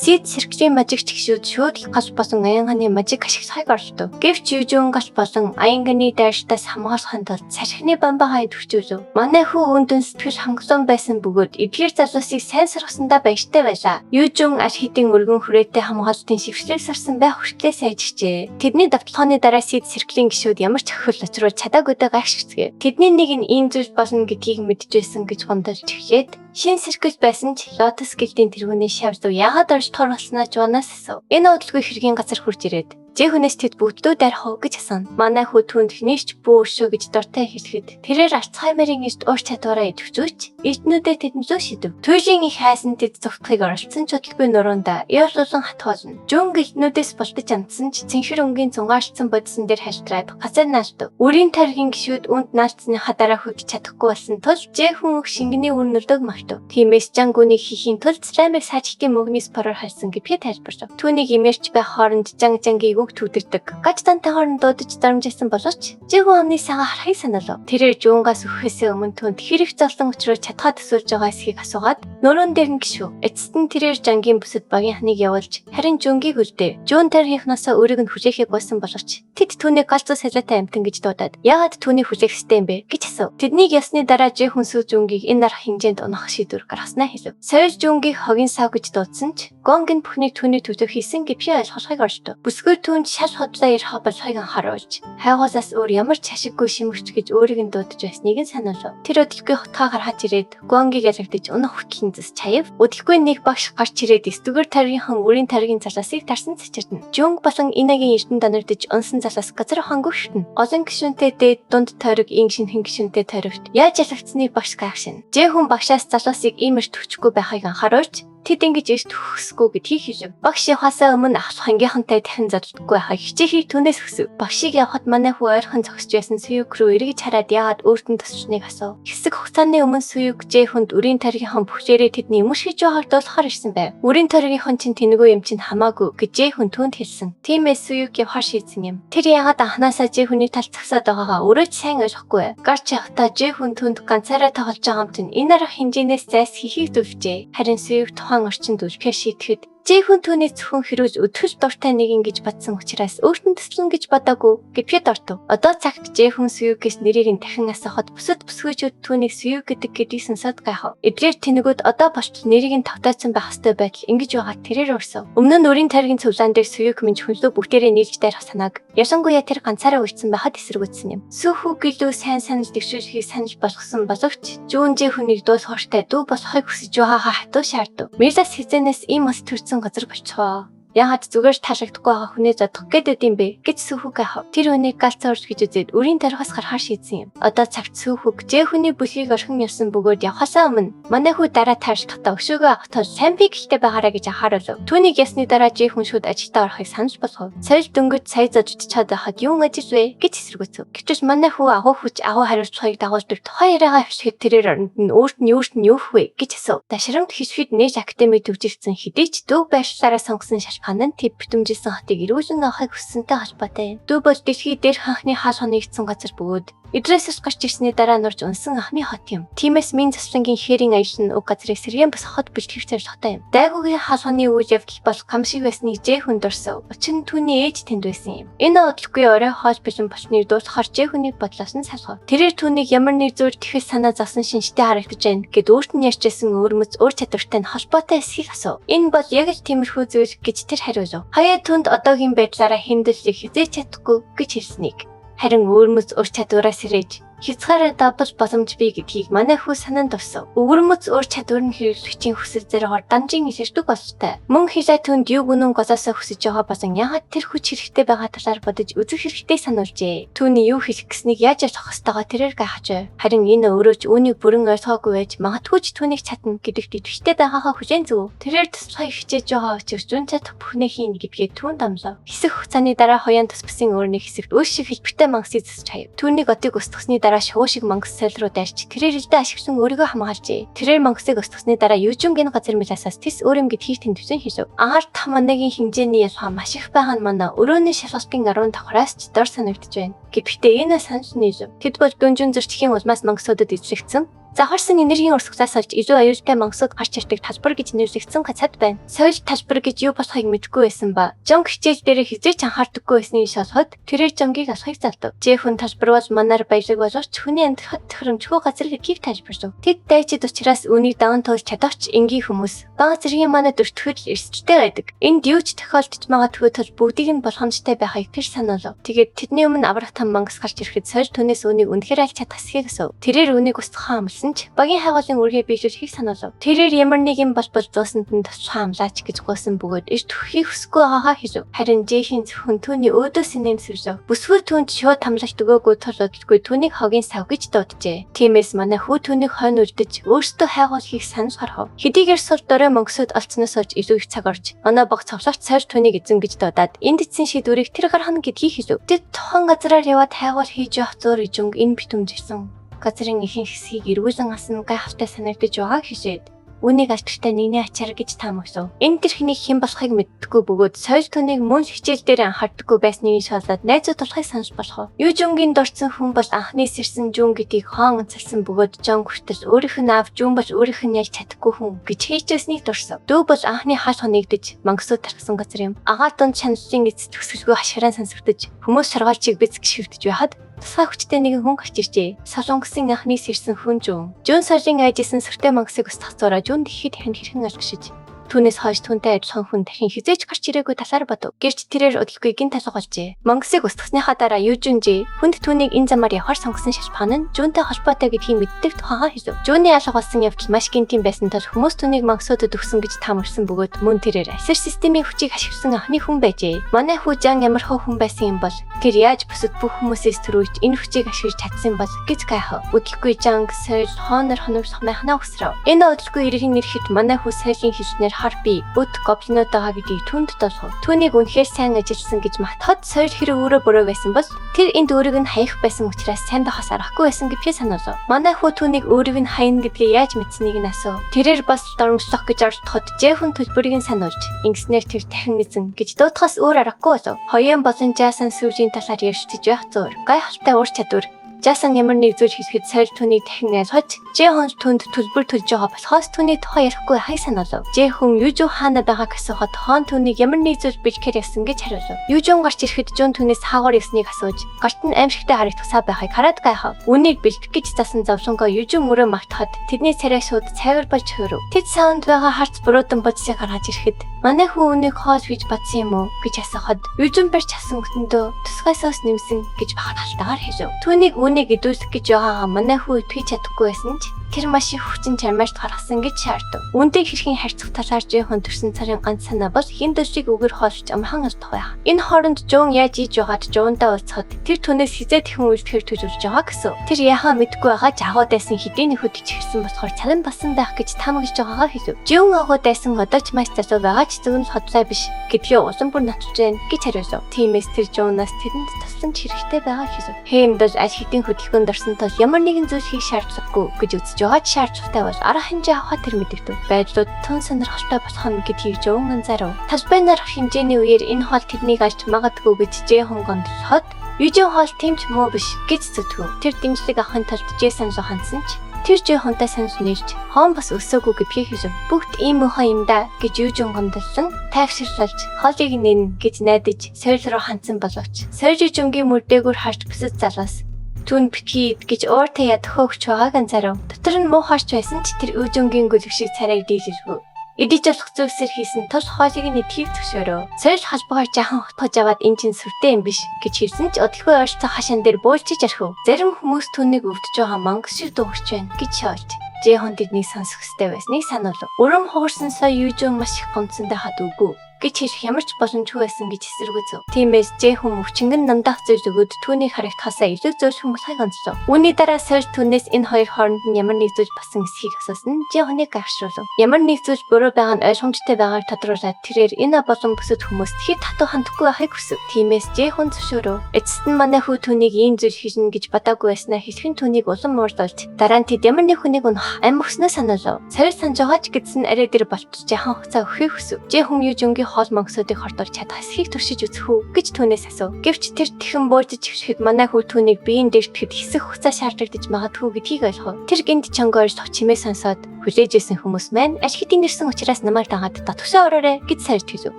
Сид сэргэжийн мажигч гишүүд шүүд л гал болон аянганы мажиг ашиглахыг оролдов. Гэвч Южун гал болон аянганы дайралтаас хамгаалахын тулд салхины бамбагаа идэвхжүүлв. Манай хүү өндөн сэтгэл хангалуун байсан бөгөөд эдгээр залуусыг сайн сургасандаа баяртай байлаа. Южун аль хэдийн өргөн хүрээтэй хамгаалтын шившлэг сарсан байх хүртлээ сайжирчээ. Тэдний давталгааны дараа Сид сэргэлийн гишүүд ямар ч хөхөл учруулж чадаагүйдээ гайхшигцгээв. Тэдний нэг нь ийм зүйл болно гэдгийг мэдчихсэн гэж гомдолж эхлээд шин сэргэлж байсан ч Лотос гэлдийн тэргүүний шавь руу яагаад оролдохоор болсноо Жуанаас асуув. Энэ удалгүй хэргийн газар хурж ирээд Жэхүнээс тэд бүгддөө дайрах уу гэж асууна. Манай хүү түүнд хнийч бүү өршөө гэж дуртай хэлэхэд тэрээр Альцгеймерийн эрт уур чадвараа идэвхжүүлж эрднүүдээ тэдэн лөө шидэв. Туйлын их хайсан тэд зүгтхийг оролцсон ч удалгүй нуруунда яолуулан хатгуулна. Жүн гэлтнүүдээс бултаж амтсан ч цэнхэр өнгийн зунгаалцсан бодисон дээр хальтраад газар наалтав. Үрийн тойргийн гишүүд үнд наалцсныхаа дараа хөдөлж чадахгүй болсон тул Жэхүн өг шингэний үр нөлөөг мартав. Тиймээс Жангүнийг хийхийн тулд Слаймыг саажигтын мөгний спороор хальсан гэдгээ тайлбарлав. Түүнийг имэрч байх хооронд Жан Жангийг үг түдэрдэг. Гаж дантайгаар нь дуудаж дарамжсэн боловч Жэхүн амны сайгаа харахыг санаалав. Тэрээр Жүүнгаас үхэхээсээ өмнө түүнд хэрэг золсон учраас чадхаа төсөөлж байгаа эсхийг асуугаад нөрөөн дээр нь гişв. Эцэст нь тэрээр Жангийн бүсэд багийн ханыг явуулж харин Жүнгийг үлдээв. Жүүн тарийнхнаасаа өөрийг нь хүлээхийг гуйсан боловч тэд түүнийг галзуу салиатай амтан гэж дуудаад яагаад түүнийг хүлээх ёстой юм бэ гэж асуув. Тэднийг ясны дараа Жэхүн сүү Жүнгийг энэ арга хэмжээнд унах шийдвэр гаргаснаа хэлв. Соёл Жүнгийг хогийн сав гэж дуудсан ч Гонг нь бүхнийг түүний төлөө хийсэн гэвхий ойлгохыг оролдов. Бүсгүй түүнд шал худлаа ярих болохыг анхааруулж хайгуулаас өөр ямар ч ашиггүй шимэгч гэж өөрийг нь дуудаж байсныг нь сануулв. Тэр өдөлгүй хотгоо гаргаж ирээд Гонгийг ялагдаж унах хүртэл нь зэс чаяв. Өдөлгүй нэг багш гарч ирээд 9-р тойргийнхан үрийн тойргийн залуусыг тарсан цэцэрдэн. Жүнг болон Инагийн эрдэнэ донордож унсан залуус газар ухаангүй шүтнэ. Олон гишүүнтэй дээд дунд тойрог ин шинхэн гишүүнтэй тойрогт яаж ялагдсныг багш гайхшин. Жэхүн багшаас залуусыг ийм эрт хүчгүй байхыг анхааруулж тэд ингэж эрт хөхсгүй гэдгийг хэлв. Багш явахаасаа өмнө ахлах ангийнхантай дахин зоддоггүй байхыг хичээхийг түүнээс хүсв. Багшийг явахад манай хүү ойрхон зогсож байсан Сүйүк рүү эргэж хараад яагаад өөрт нь тусчныг асуув. Хэсэг хугацааны өмнө Сүйүк Жэхүнд үрийн тойргийнхан бүхлээрээ тэдний өмөршиж байгааг дуулахаар ирсэн байв. Үрийн тойргийнхан чинь тэнэгүү юм чинь хамаагүй гэж Жэхүн түүнд хэлсэн. Тиймээс Сүйүк явахаар шийдсэн юм. Тэр яагаад анханасаа Жэхүний талд зогсоод байгаагаа өөрөө ч сайн ойлгохгүй байв. Гарч явахдаа Жэхүн түүнд ганцаараа тоглож байгаа юм чинь энэ арга хэмжээнээс зайс хийхийг зөвжээ. Харин Сүйүк тухайн орчинд үлдэхээр шийдэхэд Жэхүн түүний зөвхөн хэрүүж өдгөл дуртай нэгэн гэж бодсон учраас өөрт нь төслөн гэж бодоогүй гэдгээд ортов. Одоо цагт Жэхүн Сүйүкээс нэрийг нь дахин асуухад бусад бүсгүйчүүд түүнийг Сүйүк гэдэг гэдгийг сонсоод гайхав. Эдгээр тэнэгүүд одоо болтол нэрийг нь тавтаацсан байх ёстой байтал ингэж байгаа тэрээр урсав. Өмнө нь үрийн тойргийн цувлаан дээр Сүйүк минь хүнлүү бүгдээрээ нийлж дайрах санааг ялангуяа тэр ганцаараа үлдсэн байхад эсэргүүцсэн юм. Сүүхүү гэлүү сайн санал дэвшүүлэхийг санал болгосон боловч Жүүн Жэхүнийг дуулууртай дүү болохыг хүсэж байгаагаа хатуу шаардав. Милас хизэнээс ийм ус төрсэн газар болчихоо. Яагаад зүгээр таалагдахгүй байгаа хүнээ зодох гээд байд юм бэ гэж Сүүхүг гайхав. Тэр хүнийг галзуу урж гэж үзээд үрийн тарихаас гарахаар шийдсэн юм. Одоо цагт Сүүхүг Жэхүний бүлгийг орхин явсан бөгөөд явхаасаа өмнө манай хүү дараа таарчлахдаа өшөөгөө авах тул сайн би гэлтэй байгаарай гэж анхааруулв. Түүнийг ясны дараа Жэхүн шүд ажилдаа орохыг санал болгов. Соёл дөнгөж сая зодччаад байхад юун ажил вэ гэж эсэргүүцв. Гэвч манай хүү агуу хүч агуу хариуцлагыг дагуулдаг тухайн яриагаа хвшихэд тэрээр оронд нь өөрт нь юурт нь юу вэ гэж асуув. Дашрамт хишвэд нээж академи төвжирсэн хэдий ч дүү байршлаараа сонгосон шалтгаан нь тэд битэмжилсэн хотыг эргүүлэн авахыг хүссэнтэй холбоотой юм. Дүү бол дэлхий дээрх анхны хаал хоногдсон газар бөгөөд Идрээсээс гарч ирсний дараа нурж унсан анхны хот юм. Тиймээс Мин заслангийн хээрийн аялал нь уг газрыг сэргээн босгоход бэлтгэх зорилготой юм. Дайгуугийн хаалганы үйл явдал бол гам шиг байсныг Жэхүн дурсав. Учир нь түүний ээж тэнд байсан юм. Энэ удалгүй орой хоол бэлэн болсныг дуулахаар Жэхүний бодлоос нь салгав. Тэрээр түүнийг ямар нэг зүйл тэгэхэл санаа зовсон шинжтэй харагдаж байна гэд өөрт нь ярьжсэн өвөрмөц ур чадвартай нь холбоотой эсхийг асуув. Энэ бол яг л тиймэрхүү зүйл гэж тэр хариулав. Хаяа түнд одоогийн байдлаараа хэмнэлийг хизээж чадахгүй гэж хэлснийг. Харин өвөрмөц ур чадвараа сэрээж хязгаараа давбал боломж бий гэдгийг манай хүү санаанд тусав. Өвөрмөц ур чадвар нь хэрэглэгчийн хүсэл зоригоор дамжин илэрдэг бололтой. Мөн хилээ түнд юуг үнэн голоосоо хүсэж байгаа болон яагаад тэр хүч хэрэгтэй байгаа талаар бодож үзэх хэрэгтэй сануулжээ. Түүний юу хэлэх гэснийг яаж ойлгох ёстойгоо тэрээр гайхаж байв. Харин энэ өөрөө ч үүнийг бүрэн ойлгоогүй байж магадгүй ч түүнийг чадна гэдэгт итгэвчтэй байгаагаа хүлээн зөв. Тэрээр туслахыг хичээж байгаа учраас зүүн чадах бүхнээ хийнэ гэдгээ түүнд амлав. Хэсэг хугацааны дараа хоёрын тус бүсийн өөр нэг хэсэгт үл шиг хэлбэртэй мангасыг зөсч хаяв. Түүнийг одыг устгасны дараа шувуу шиг мангас сойл руу дайрч тэрээр элдэ ашиглан өөрийгөө хамгаалжээ. Тэрээр мангасыг устгасны дараа Южунгийн газар мэласаас тэс өөр юм гэдгийг тэмдэглэн хэлв. Агаар та манагийн хэмжээний ялгаа маш их байгаа нь манай өрөөний шалгалтын 10 давхраас ч дор санагдаж байна. Гэхдээ энэ санал нийлв. Тэд бол гүнжин зөрчлийн улмаас мангасуудад эзлэгдсэн Завхарсан энергийн урсгалаас олж илүү аюултай мангасууд гарч ирдэг талбар гэж нэрлэгдсэн газар байна. Соёл талбар гэж юу болохыг мэдэхгүй байсан ба Жонг хичээл дээр хэзээ ч анхаардаггүй байсныг шалгахад тэрээр Жонгийг алахыг зардав. Жэхэн талбар бол манаар баялаг боловч хүний амьдрахад тохиромжгүй газар гэдгийг тайлбарлав. Тэд дайчид учраас үүнийг даван туулж чадах ч энгийн хүмүүс. Бага зэргийн манад өртөхөд л эрсдэлтэй байдаг. Энд юу ч тохиолдож магадгүй тул бүгдийг нь болгоомжтой байхыг тэр санаалав. Тэгээд тэдний өмнө аврах там мангас гарч ирэхэд соёл түүнээс үүнийг үнэхээр алж чадах эсхийг асуув. Тэрээр үүнийг устгахаа амласан ч багийн хайгуулын үүргээ биелүүлэхийг санаалав. Тэрээр ямар нэгэн болбол зуусанд нь туслахаа амлаач гэж гуйсан бөгөөд эрт өгөхийг хүсэхгүй байгаагаа хэлв. Харин Жэхийн зөвхөн түүний өөдөөс нэмсэрлэв. Бүсгүй түүнд шууд хамлалт өгөөгүй тул удалгүй түүнийг хогийн сав гэж дууджээ. Тиймээс манай хүү түүнийг хойно үлдэж өөрсдөө хайгуул хийх санал гаргав. Хэдийгээр сул дорой мөнгөсөд олцсноос олж илүү их цаг орж манай баг цовлогч сойр түүнийг эзэн гэж дуудаад энд эцсийн шийдвэрийг тэр гаргана гэдгийг хэлв. Тэд тухайн газраар яваад хайгуул хийж явах зуур ижүнг энэ битүүмжсэн. Газрын ихэнх хэсгийг эргүүлэн асан гайхалтай санагдаж байгааг хишээд үүнийг алдартай нэгний ачаар гэж таамаглав. Энэ тэрхнийг хэн болохыг мэддэггүй бөгөөд соёл түүнийг мөн хичээл дээр анхаардаггүй байсныг шалаад найзууд болохыг санал болгов. Южунгийн дурдсан хүн бол анхны сэрсэн Жун гэдгийг хоон онцолсон бөгөөд Жон хүртэл өөрийнх нь аав Жун бол өөрийнх нь ялж чадахгүй хүн гэж хийжсэнийг дурсав. Дүү бол анхны хаалга нэгдэж мангасууд тархсан газар юм. Агаар дунд шаналлын эцэс төгсгөлгүй хашгиран сонсогдож хүмүүс шоргоолжийг биз гიშгвдэж байхад тусгай хүчтэй нэгэн хүн гарч иржээ. Солонгосын анхны сэрсэн хүн Жун. Жун соёлын айжсэн сүртэй мангасыг устгах зураа Жун дэлхийд дахин хэрхэн алгашиж түүнээс хойш түүнтэй адилхан хүн дахин хэзээ ч гарч ирээгүй талаар бодов. Гэвч тэрээр удалгүй гин талга болжээ. Мангасыг устгасныхаа дараа Южүнжи хүнд түүнийг энэ замаар явахар сонгосон шалбаан нь Жунтэй холбоотой гэдгийг мэддэг тухайгаа хэлв. Жуны алга болсон явдал маш гинтийн байсан тул хүмүүс түүнийг мангасуудад өгсөн гэж таамагласан бөгөөд мөн тэрээр асар системийн хүчийг ашигласан анхны хүн байжээ. Манай хүү Жан ямар хөө хүн байсан юм бол тэр яаж бусад бүх хүмүүсээс түрүүлж энэ хүчийг ашиглаж чадсан бол гэж гайхав. Удалгүй Жанг соёл хоонор хоногдох майхнаа өсрөв. Энэ удалгүй иргэн нэрхэд манай хүү соёлын хэлснээр харпи өд гоблинууд байгаа гэдгийг түнд долгов. Түүнийг үнэхээр сайн ажилласан гэж магтахад соёл хэрэг өөрөө буруу байсан бол тэр энд өөрийг нь хаях байсан учраас сайн байхаас аргагүй байсан гэдгийг сануулв. Манай хүү түүнийг өөрийг нь хаяна гэдгээ яаж мэдсэнийг нь асуув. Тэрээр бас дормжлох гэж оролдоход Жэхэн төлбөрийг нь сануулж ингэснээр тэр дахин эзэн гэж дуудахаас өөр аргагүй болов. Хоёрын болон Жасан сүүлийн талаар ярьцаж байх зуур. Гайхалтай ур чадвар. Жасан ямар нэг зүйл хийхэд соёл түүнийг дахин ойлгож, Жэхон түнд төлбөр төлж байгаа болохоос түүний тухай ярихгүй хай санаалав. Жэхон Южу хаана байгааг асуухад хон түүнийг ямар нэг зүйл бэлгэхээр явсан гэж хариулав. Южун гарч ирэхэд Жун түүнээс хаагуур явсныг асууж, гарт нь аимшигтай харагдахсаа байхыг хараад гайхав. Үүнийг бэлтгэх гэж засан зовлонгоо Южун мөрөө магтахад тэдний царай шууд цайвар болж хуурв. Тэд саунд байгаа харц буруудан бодсыг гаргаж ирэхэд манай хүү үүнийг хоол гэж бодсон юм уу гэж асуухад Южун барьж авсан өтөндөө тусгай соус нэмсэн гэж бахархалтайгаар хэлв. Түүнийг үүнийг идүүлэх гэж байгаагаа манай хүү итгэж чадахгүй байсан ч тэр маш их хүчин чармаарт гаргасан гэж шаардав. Үүнтэй хэрхэн харьцах талаар Жэхон төрсэн царын ганц санаа бол хэн дэвшиг үгээр хоолж амархан алдах байх. Энэ хооронд Жун яаж ийж байгаад Жундаа уулзахад тэр түүнээс хэзээ тэхэн үйлдэхээр төлөвлөж байгаа гэсэн. Тэр яхаа мэдэхгүй байгаа ч агуу дайсан хэдийн нөхөд чихэрсэн болохоор цалин болсон байх гэж таамаглаж байгаагаа хэлв. Жун агуу дайсан одоо ч маш залуу байгаа ч зөв нь хотлоо биш гэдгээ улам бүр нотлож байна гэж хариулав. Тиймээс тэр Жунаас тэрэнд тусламж хэрэгтэй байгаа хэлв. Хэмдэл аль хэдийн хөдөлгөөнд орсон тул ямар нэгэн зүйл хийх шаардлагагүй гэж үзэж байгаа ч шаардлагатай бол арга хэмжээ авахаа тэр мэдэгдэв. Байдлууд тун сонирхолтой болох нь гэдгийг Жун анзаарав. Талбай нарах хэмжээний үеэр энэ хоол тэрнийг алж магадгүй гэж Жэхон гомдлоход Южин хоол тийм ч муу биш гэж зүтгэв. Тэр дэмжлэг авахын тулд Жэсэн руу хандсан ч тэр Жэхонтой санал нэрч хоон бас өсөөгүй гэдгийг хэлв. Бүгд ийм муухай юм да гэж Южин гомдлон тайвширлаж хоолыг нэн гэж найдаж соёл руу хандсан боловч соёл Южингийн мөрдөөгөр харж бусад залуус түүн битгий гэж ууртай ядах өгч байгааг анзаарав. Дотор нь муухайч байсан ч тэр Южингийн гөлөг шиг царайг дийлэлгүй. Идэж болох зүйлсээр хийсэн тул хоолыг нь идэхийг зөвшөөрөв. Соёл холбоогоор жаахан хотгож аваад эн чинь сүртэй юм биш гэж хэлсэн ч удалгүй ойрцоо хашаан дээр бөөлчиж архив. Зарим хүмүүс түүнийг өвдөж байгаа мангас шиг дуугарч байна гэж шоолж. Жэхон тэднийг сонсох ёстой байсныг сануулв. Өрөм хугарсан сая Южун маш их гомдсон байхад үгүй гэж хэлэх ямар ч боломжгүй байсан гэж эсэргүүцв. Тиймээс Жэхэн өвчнгөн намдаах зүйл өгөөд түүнийг харагдахаасаа илүү зөөлхөн болохыг онцлов. Үүний дараа соёл түүнээс энэ хоёр хооронд нь ямар нэг зүйл болсон эсхийг асуусан нь Жэхонийг гайхшруулв. Ямар нэг зүйл буруу байгаа нь ойлгомжтой байгааг тодруулаад тэрээр энэ болон бусад хүмүүст хэд хатуу хандахгүй байхыг хүсв. Тиймээс Жэхон зөвшөөрөв. Эцэст нь манай хүү түүнийг ийм зүйл хийжнэ гэж бодоогүй байснаа хэлэх нь түүнийг улам муурлуулж дараа нь тэд ямар нэг хүнийг унах ам өгснөө санаалав. Соёл санаж байгаа ч гэсэн арай дээр болтож жаахан хугацаа өгөхийг хүсв. Жэхон Южунгийн бүхий хоол мангасуудыг хортуулж чадах эсхийг туршиж үзэх үү гэж түүнээс асуув. Гэвч тэр тэхэн бууж чившихэд манай хүү түүнийг биеийн дэртгэхэд хэсэг хугацаа шаардлагадаж магадгүй гэдгийг ойлгов. Тэр гинт чонгоор чимээ сонсоод хүлээж исэн хүмүүс маань аль хэдийн нэрсэн учраас намайг дагаад дотгошоо ороорой гэж сарж хэлв.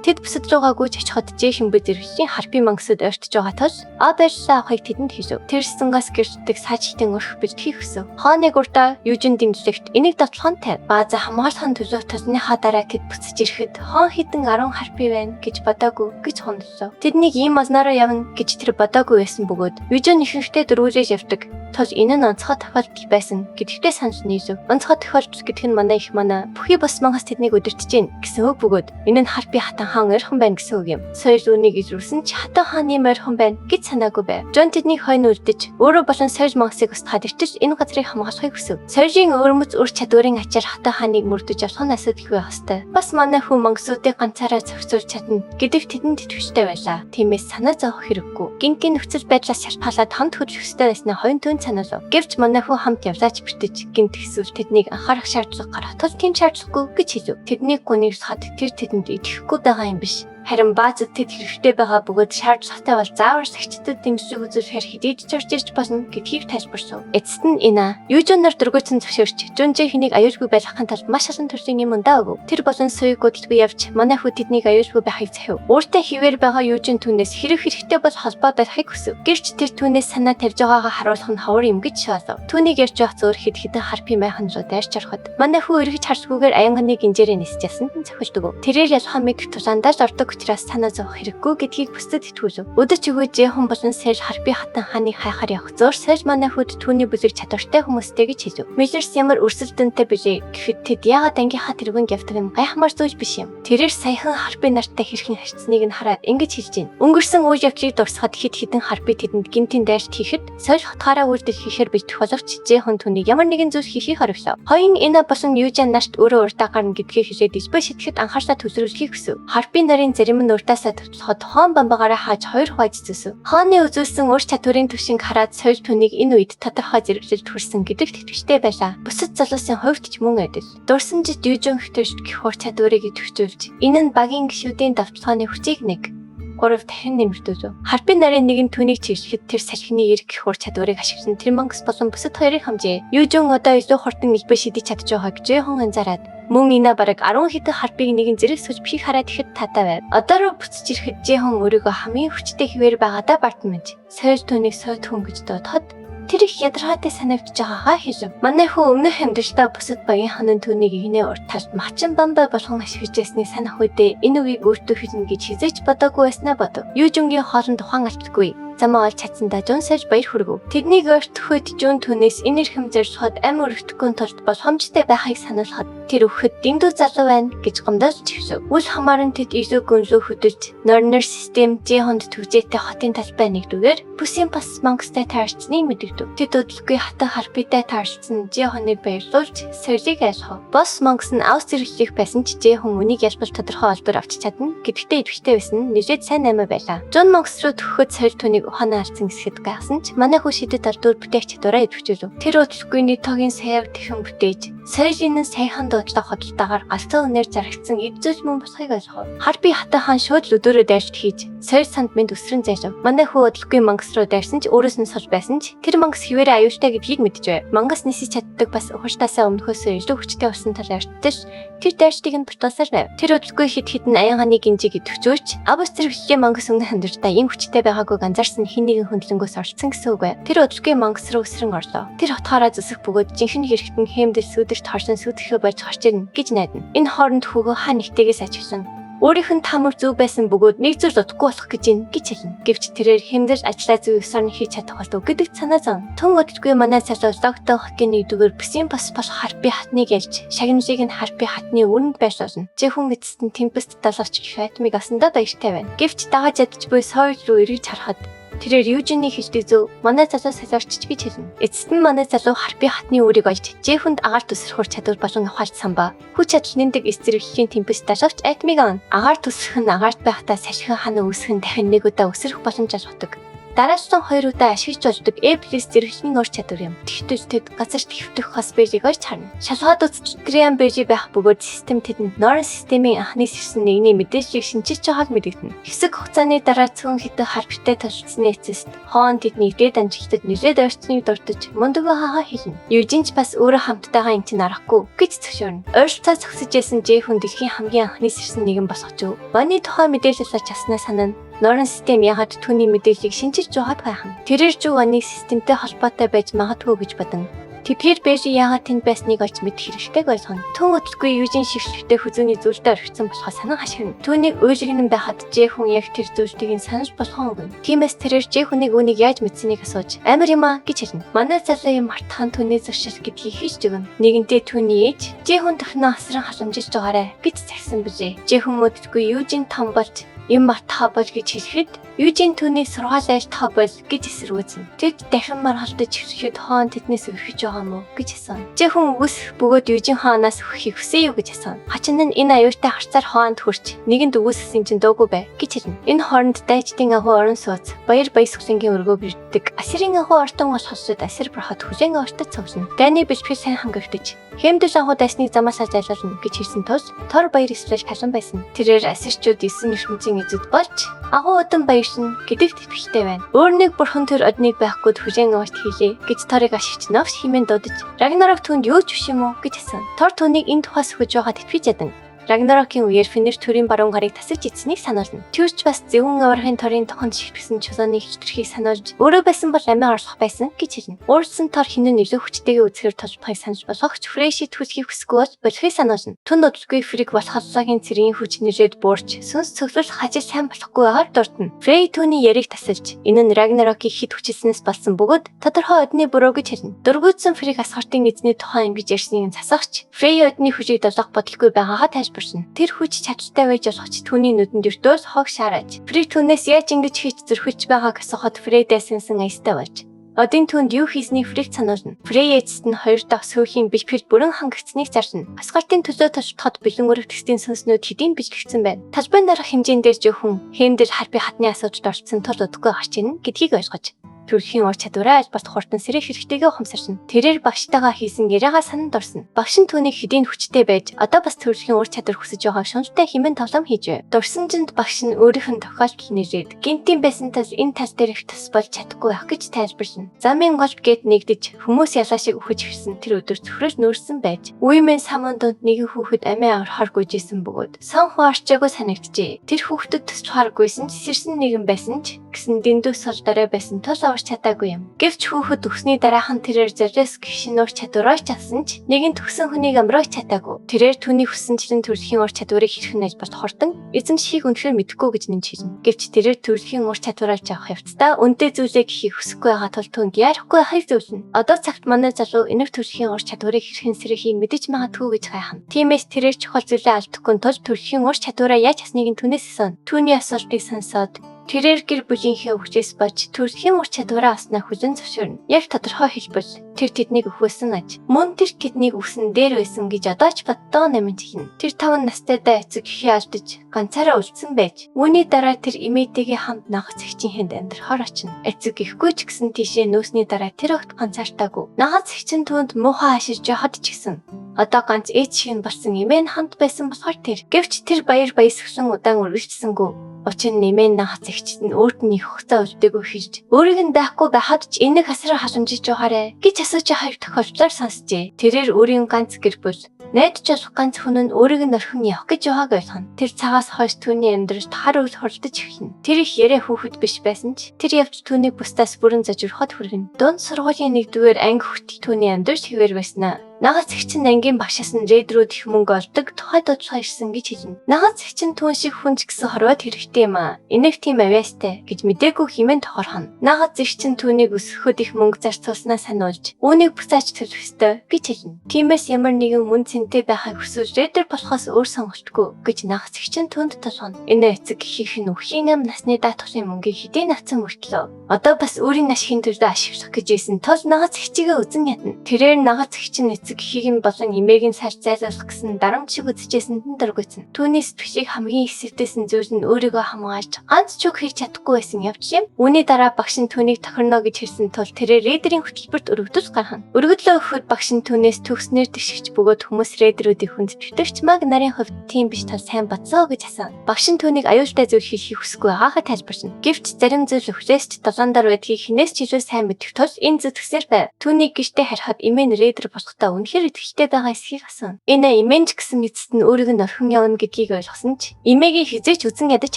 Тэд бусад руугаа гүйж очиход жээхэн бид зэрэгчийн харпи мангасад ойртож байгаа тул а байрлалаа авахыг тэдэнд хэлв. Тэр сангаас гэрчдэг саачлтын өрх бэлтгэхийг хүсэв. Хааны гуртаа Южин дэмжлэгт энийг давтлахын тавь. Бааза хамгаалахын төлөө толныхаа дараа тэд буцаж ирэхэд хон хідэн 10 харпи байна гэж бодоогүй гэж хондлоо. Тэднийг ийм олноороо явна гэж тэр бодоогүй байсан бөгөөд Южин ихэнхдээ дөрвөлж явдаг. Тул энэ нь онцгой тохиолдол байсан гэдэгтээ санал нийлв. Онцгой тохиолдол гэдэг нь манай их манай бүхий бус мангас тэднийг удирдах чинь гэсэн үг бөгөөд энэ нь харпи хатан хаан ойрхон байна гэсэн үг юм. Соёл үүнийг илрүүлсэн ч хатан хаан ийм ойрхон байна гэж санаагүй байв. Жон тэднийг хойно үлдэж өөрөө болон соёл мангасыг устгаад иртэл энэ газрыг хамгаалахыг хүсэв. Соёлын өвөрмөц үр чадварын ачаар хатан хааныг мөрдөж авах нь асуудалгүй байх ёстой. Бас манай хүн мангасуудыг ганцаараа зохицуулж чадна гэдэгт тэдэнд итгэвчтэй байлаа. Тиймээс санаа зовох хэрэггүй. Гинтийн нөхцөл байдлаас шалтгаалаад хамт хөдлөх ёстой байснаа хоёрын түн санаалав. Гэвч манай хүн хамт явлаач бэртэж гинт эсвэл тэднийг анхаарах шаардлага гарах тул тийм шаардлагагүй гэж хэлв. Тэднийг гунигсахад тэр тэдэнд итгэхгүй байгаа юм биш. Харин баазад тэд хэрэгтэй байгаа бөгөөд шаардлагатай бол заавар сагчдад дэмжлэг үзүүлэхээр хэдийд ч орж ирж болно гэдгийг тайлбарсан. Эцэст нь Ина Южунаар дөргөөцөн зөвшөөрч Жүнжи хэнийг аюулгүй байлгахын тулд маш олон төрлийн юм ундаа өгөв. Тэр болон суйг гудалгүй явж манай хүү тэднийг аюулгүй байхыг захив. Ууртай хിവэр байгаа Южин түүнээс хэрэг хэрэгтэй бол холбоо барихыг хүсэв. Гэвч тэр түүнээс санаа тавьж байгаагаа харуулах нь ховор юм гэж шаалав. Түүнийг ярьж байх зөөр хэд хэдэн харпи майхан руу дайрч ороход манай хүү эргэж харсгүйгээр аянганыг гинжээрээ нисэж ясанд нь цохилдог. Тэрээр ялхаа мэдэх тулаандаа л ордог учраас санаа зовох хэрэггүй гэдгийг бусдад итгүүлв. Өдөр чигөө Жэхэн болон Сэл харпи хатан хааныг хайхаар явах зөөр Сэл манай хүүд түүний бүлэг чадвартай хүмүүстэй гэж хэлв. Миллерс ямар өрсөлдөөнтэй билээ гэхэд тэд яагаад ангийнхаа тэргүүнд явдаг юм гайхмаар зүйл биш юм. Тэрээр саяхан харпи нартай хэрхэн харьцныг нь хараад ингэж хэлж байна. Өнгөрсөн үйл явдлыг дурсахад хэд хэдэн харпи тэдэнд гинтийн дайрт хийхэд Сэл хотгаараа үйлдэл хийхээр бэлтгэх боловч Жэхэн түүнийг ямар нэгэн зүйл хийхийг хориглов. Хоёрын Ина болон Южан нарт өөрөө урдаа гарна гэдгийг хэлээд элбэг шидэхэд анхаарлаа төвлөрүүлэхийг хүсэв. Харпи нарын зарим нь урдаасаа төвтлөхөд хоон бамбагаараа хааж хоёр хувааж зүсв. Хааны үзүүлсэн ур чадварын түвшинг хараад соёл түүнийг энэ үед тодорхой зэрэглэлд хүрсэн гэдэгт итгэжтэй байлаа. Бусад залуусын хувьд ч мөн адил. Дурсан жид Южун хөтөж гэх ур чадварыг идэвхжүүлж энэ нь багийн гишүүдийн давталгааны хүчийг нэг 3 дахин нэмэгдүүлв. Харпи нарын нэг нь түүнийг чиглэхэд тэр салхины эрг гэх ур чадварыг ашиглан тэр мангас болон бусад хоёрыг хамжээ. Южун одоо илүү хурдан элбэг шидэж чадж байгааг Жэхон анзаараад мөн Ина бараг 10 хэдэн харпыг нэгэн зэрэг сууж бихийг хараад ихэд таатай байв. Одоо руу буцаж ирэхэд Жэхон өөрийгөө хамгийн хүчтэй хэвээр байгаадаа бартмаж. Соёл түүнийг сойд хүн гэж дуудахад тэр их ядаргаатай санагдаж байгаагаа хэлв. Манай хүн өмнөх амьдралдаа бусад багийн ханан түүнийг игнэ урт талд мачин бамбай болгон ашиглаж байсныг санах үедээ энэ үгийг өөртөө хэлнэ гэж хэзээ ч бодоогүй байснаа бодов. Южунгийн хоолнд ухаан алддаггүй. Замаа олж чадсандаа Жун саж баяр хүргэв. Тэднийг ойртоход Жун түүнээс энэ эрхэм зорилгоод амь өргөдөхгүй тулд боломжтой байхыг сануулхад тэр өгөхөд дэндүү залуу байна гэж гомдолж хэвсв. Үл хамааран тэд илүү гүнлүү хөдөлж Норнер систем Жихонд түгжээтэй хотын талбай нэгдүгээр бүсийн бас мангастай таарчныг мэдэгдэв. Тэд удалгүй хатан харпитай таарчсан Жихоныг баярлуулж соёлыг айлгав. Бос мангас нь авс зэрэглэх байсан ч Жихон үнийг ялбал тодорхой олбор авчиж чадна гэдэгтээ идэвхтэй байсан нь нэлээд сайн амиа байлаа. Жун мангас руу төхөхөд соёл түүнийг ухаанаа алдсан гэсэхэд гайхсан ч манай хүү шидэд алдвар бүтээх чадвараа идэвхжүүлв. Тэр удалгүй Нитогийн саяар тэхэн бүтээж соёлын нь саяхан дуудлага худалдаагаар галзуу үнээр зарагдсан эд зүйл мөн болохыг ойлгов. Харпи хатан хаан шууд л өдөөрөө дайрч хийж соёл санд минь өсрөн зайлв. Манай хүү удалгүй мангас руу дайрсан ч өөрөөс нь сул байсан ч тэр мангас хിവэрэ аюултай гэдгийг мэдэж байв. Мангас нисэж чаддаг бас ухаалтаасаа өмнөхөөсөө илүү хүчтэй болсон тал ойртож тэр дайрчдыг нь бутаасаар байв. Тэр удалгүй хэд хэдэн аянгааны гинжиг идэвхжүүлж авс зэрэглэлийн мангас өмнөх амьдралдаа ийм хүчтэй байгаагүйг анзаарсан хэн нэгэн хөндлөнгөөс оролцсон гэсэн үг байв. Тэр удалгүй мангас руу өсрөн орлоо. Тэр хотгоороо зүсэх бөгөөд жинхэнэ хэрэгтэн хэмдэл сүдэрт хорсон сүтгэхөө болж гарч ирнэ гэж найдана. Энэ хооронд хүүгөө хаа нэгтэйгээс ажиглан өөрийнх нь таамаг зөв байсан бөгөөд нэг зүйл удахгүй болох гэж ин гэж хэлнэ. Гэвч тэрээр хэмдэл ажлаа зөв ёсоор нь хийж чадах болов гэдэгт санаа зовно. Түн удалгүй манай залуу логтой хоккей нэгдүгээр бүсийн бас болох харпи хатныг ялж шагналыг нь харпи хатны өрөнд байрлуулна. Жэхэн эцэст нь темпест далавч Фатмиг асандаа баяртай байна. Гэвч дагаж ядаж буй соёл руу эргэж харахад тэрээр Южины хэлдэг зөв манай залуу салаарчч гэж хэлнэ. Эцэст нь манай залуу харпи хатны үрийг олж Жэхэнд агаар төсрөхөр чадвар болон ухаалцсан ба хүч чадал нэмдэг эс зэрэглэлийн темпест далавч Атмиг он агаар төсрөх нь агаарт байхдаа салхин хана үүсэх нь дахин нэг удаа өсрөх боломж олгодог. Дараалсан хоёр удаа ашиглаж болдог E+ зэрэглэлийн ур чадвар юм. Тэгтэл тэд газар хэвтэх хос бэжийг олж харна. Шалгаад үзтэл Криан бэжи байх бөгөөд систем тэдэнд Норн системийн анхны сэрсэн нэгний мэдээллийг шинчилж байгааг мэдэгдэнэ. Хэсэг хугацааны дараа цөөн хэдэн харптай толцсны эцэст Хоон тэдний дээд амжилтад нэлээд ойрцныг дурдж мундаггүй хахаа хэлнэ. Южин ч бас өөрөө хамттайгаа эн чинь аргагүй гэж зөвшөөрнө. Ойролцоо зогсож байсан Ж хүн дэлхийн хамгийн анхны сэрсэн нэгэн босгож өг. Ваны тухай мэдээлэл олж авснаа санана. Норн систем яагаад түүний мэдээллийг шинчилж байгааг хайхна. Тэрээр Жу Ваны системтэй холбоотой байж магадгүй гэж бодно. Тэдгээр Бэжи яагаад тэнд байсныг олж мэдэх хэрэгтэйг ойлгоно. Түн удалгүй Южин шившлэгтэй хүзүүний зүйлдээ орхисон болохоо санан хашгирна. Түүнийг уйлгэнэн байхад Ж хүн яг тэр зүйлтийг нь санаж болгон өгнө. Тиймээс тэрээр Ж хүнийг үүнийг яаж мэдсэнийг асууж амар юм аа гэж хэлнэ. Манай залуу юм мартахан түүний зуршил гэдгийг хийж өгнө. Нэгэнтээ түүний ээж Ж хүн тохиноо асран халамжилж байгаарэ гэж захисан билээ. Ж хүн удалгүй Южин том болж юм мартахаа бол гэж хэлэхэд Южин түүний сургаал айл таа бол гэж эсэргүүцнэ. Тэд дахин маргалдаж ирэхэд хоон тэднээс өрхөж байгаа юм уу гэж асууна. Жи хүн үгүйсэх бөгөөд Южин хаанаас өгөхийг хүсэн юу гэж асууна. Хачин нь энэ аюултай харцаар хоолнд хүрч нэгэнд үгүйсгэсэн чинь дуугүй бай гэж хэлнэ. Энэ хооронд дайчдын агуу орон сууц баяр баясгалангийн өргөө бэрддэг. Асирын агуу ортон болохосод асир брахад хүлээн ортод цовлно. Дайны бэлтгэл сайн хангагдаж Хэмдэл агуу дайсныг замаасаа зайлуулна гэж хэлсэн тул тор баяр эслэл халан байсан. Тэрээр асирчууд 9 ертөнцийн эзэд болж агуу удан баяршин гэдэгт итгэлтэй байна. Өөр нэг бурхан төр одныг байхгүйд хүлээн авалт хийлээ гэж Торыг ашигч новш хэмээн дуудаж Рагнарок түүнд юу ч биш юм уу гэж асууна. Тор түүнийг энэ тухай сөхөж байгаад итгэж ядан. Рагнарокийн үеэр Фенер төрийн баруун гарыг тасаж ицсэнийг сануулна. Тэрч бас зөвхөн аврахын торын тохонд шигтгэсэн чулууны хилтерхийг сануулж өөрөө байсан бол амиа орлох байсан гэж хэлнэ. Уурсан тор хинэн илүү хүчтэйгээ үзэхээр толбохыг санаж болохч Фрэши түлхийг хүсэхгүй бол болохыг сануулна. Түн удалгүй Фриг Валхаллагийн цэргийн хүч нэрээд буурч сүнс цөглөл хажил сайн болохгүй байгаар дурдна. Фрей түүний яриг тасалж энэ нь Рагнарокийг хит хүчилснээс болсон бөгөөд тодорхой одны буруу гэж хэлнэ. Дургуутсан Фриг Асгартын эзний тухай ингэж ярьсныг нь засагч Фрей одны хүчийг долоох бодолгүй байгаагаа тайлбарсан. Тэр хүч чадaltaй байж болох ч түүний нүдэнд өртөөс хог шаараж. Фрей түүнээс яаж ингэж хийж зөрхөж байгааг асуухад Фрей дайсансан аястай болж Одын түүнд юу хийснийг Фрейг сануулна. Фрей эцэст нь хоёр дахь сүүхийн бэлтгэл бүрэн хангагдсныг зарлана. Асгартын төлөө тултахад бэлэн өрөвдөгчдийн сүнснүүд хэдийн бичлэгдсэн байна. Талбайн дарах хэмжээнд дээр жөөхөн Хэмдэл харпи хатны асуудалд оролцсон тул удахгүй гарч ирнэ гэдгийг ойлгож төрөлхийн ур чадвараа альбалт хурдан сэрэх хэрэгтэйгээ ухамсарна. Тэрээр багштайгаа хийсэн яриагаа сананд орсон. Багш нь түүнийг хэдийн хүчтэй байж одоо бас төрөлхийн ур чадвар хүсэж байгаа шуналтай хэмээн тоглоом хийж байв. Дурсан жинд багш нь өөрийнх нь тохиолдол нэрээд гинтийн байсан тал энэ тал дээр их тус болж чадахгүй байх гэж тайлбарлана. Замын гол гэд нэгдэж хүмүүс ялаа шиг үхэж ирсэн тэр өдөр цөхрөл нүүрсэн байж үеийн самун дунд нэгэн хүүхэд амиа орохоор гүйжсэн бөгөөд сан хуарчаагүй санагджээ. Тэр хүүхдэд тусчхааргүйсэн ч сэрсэн нэгэн байсан ч гэсэн дэндүү сул дорой байсан тул аварч чадаагүй юм. Гэвч хүүхэд өгсний дараахан тэрээр золиос гişин ур чадвараа ч авсан ч нэгэн төгсөн хүнийг амруулж чадаагүй. Тэрээр түүний хүссэн төрөлхийн ур чадварыг хэрхэн альбалт хурдан эзэмшихийг үнэхээр мэдэхгүй гэж нэмж хэлнэ. Гэвч тэрээр төрөлхийн ур чадвараа ч авах явцдаа үнэтэй зүйлээ гэхийг хүсэхгүй байгаа тул түүнд яарахгүй хай зөвлөнө. Одоо цагт манай залуу энэх төрөлхийн ур чадварыг хэрхэн сэргэхийг мэдэж магадгүй гэж гайхна. Тиймээс тэрээр чухал зүйлээ алдахгүй тул төрөлхийн ур чадвараа яаж авсныг нь түүнээс асууна. Түүний асуултыг сонсоод тэрээр гэр бүлийнхээ өвчээс болж төрөлхийн ур чадвараа авснаа хүлэн зөвшөөрнө. Яг тодорхой хэлбэл тэр тэднийг өхөөсөн аж. Мөн тэр тэднийг өвсөн дээр байсан гэж одоо ч боддоо намж хийнэ. Тэр 5 настай даа эцэг эхээ алдаж ганцаараа үлдсэн байж. Үүний дараа тэр эмээтэйгээ хамт нагц эгчийн хэнд амьдрахаар очино. Эцэг ихгүй ч гэсэн тийшээ нөөсний дараа тэр огт ганцаартаагүй. Нагц эгчин түүнд муухай хаширж байхад ч гэсэн одоо ганц ээж шиг нь болсон эмээ нь хамт байсан болохоор тэр. Гэвч тэр баяр баясгалан удаан үргэлжсэнгүй. Учир нь эмээ нагц эгчид нь өөрт нь их хугацаа үлдээгүй хийж өөрийг нь байхгүй байхад ч энийг хасраа халамжиж байгаарэ гэж асууж хоёр тохиолдлоор сонсжээ. Тэрээр өөрийн ганц гэр бүл найдаж болох ганц хүн нь өөрийг нь орхин явах гэж байгааг ойлгоно. Тэр цагаас хойш түүний амьдралд хар үйл хуралдаж эхэлнэ. Тэр их яриа хүүхэд биш байсан ч тэр явж түүнийг бусдаас бүрэн зажирхад хүргэнэ. Дунд сургуулийн нэгдүгээр анги хүртэл түүний амьдрал хэвээр байснаа. Нагаз эгч нь ангийн багшаас нь рейд рүү их мөнгө олдог тухай дуудлага ирсэн гэж хэлнэ. Нагаз эгч нь түүн шиг хүн ч гэсэн хорвоод хэрэгтэй юм аа. Энэх тийм авьяастай гэж мдээгүй хэмээн тохорхоно. Нагаз эгч нь түүнийг өсгөхөд их мөнгө зарцуулснаа сануулж үүнийг буцааж төлөх ёстой гэж хэлнэ. Тиймээс ямар нэгэн мөн цэнтэй байхыг хүсвэл рейдер болохоос өөр сонголтгүй гэж нагаз эгч нь түүнд толгоно. Энэ эцэг эхийнх нь үхийн ам насны даатгалын мөнгийг хэдийн авсан мөртлөө одоо бас өөрийн ашигын төлөө ашиглах гэж ийсэн тул нагаз эгчигээ үзэн ядна. Тэрээр нагаз эгч нь Эцэг эхийг нь болон эмээг нь салж зайлуулах гэсэн дарамт шиг үзэжсэнд нь дургүйцэн. Түүний сэтгэлийг хамгийн их сэвтээсэн зүйл нь өөрийгөө хамгаалж ганц ч үг хийж чадахгүй байсан явдал юм. Үүний дараа багш нь түүнийг тохирно гэж хэлсэн тул тэрээр рейдерийн хөтөлбөрт өргөдөл гаргана. Өргөдлөө өгөхөд багш нь түүнээс төгснөр тэгшигч бөгөөд хүмүүс рейдерүүдийг хүндэтгэдэг ч маг нарын хувьд тийм биш тал сайн бодсоо гэж асууна. Багш нь түүнийг аюултай зүйл хийхийг хүсэхгүй байгаагаа тайлбарна. Гэвч зарим зүйл өхлөөс ч долоон дор байдгийг хинээс ч илүү сайн мэдэх тул энэ зүтгэсээр байв. Түүнийг гэртээ харихад эмээ нь рейдер болохдоо үнэхээр итгэлтэй байгаа эсхийг асууна. Энэ эмээн ч гэсэн эцэст нь өөрийг нь орхин явна гэдгийг ойлгосон ч эмээгээ хизээч үзэн ядаж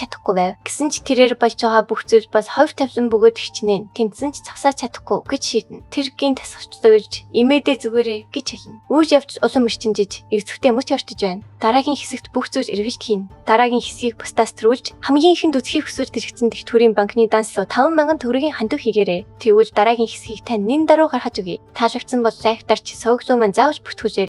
чадахгүй байв. Гэсэн ч тэрээр болж байгаа бүх зүйл бол ховь тавилан бөгөөд хичнээн тэмцэн ч зогсоож чадахгүй гэж шийднэ. Тэр гин тасгарчлаа гэж эмээдээ зүгээрээ гэж хэлнэ. Үйл явдал улам эрчимжиж эцэгтэй мөч ортож байна. Дараагийн хэсэгт бүх зүйл эргэлт хийнэ. Дараагийн хэсгийг бусдаас төрүүлж хамгийн ихэнд үзхийг хүсвэл тэрэгцэн тэгтвэрийн банкны данс руу 5000 төгрөгийн хандив хийгээрэй. Тэгвэл дараагийн хэсгийг тань нэн даруй гаргаж өгье. Таалагдсан бол лайк дарч суваг руу маань заавал бүртгүүлээрэй.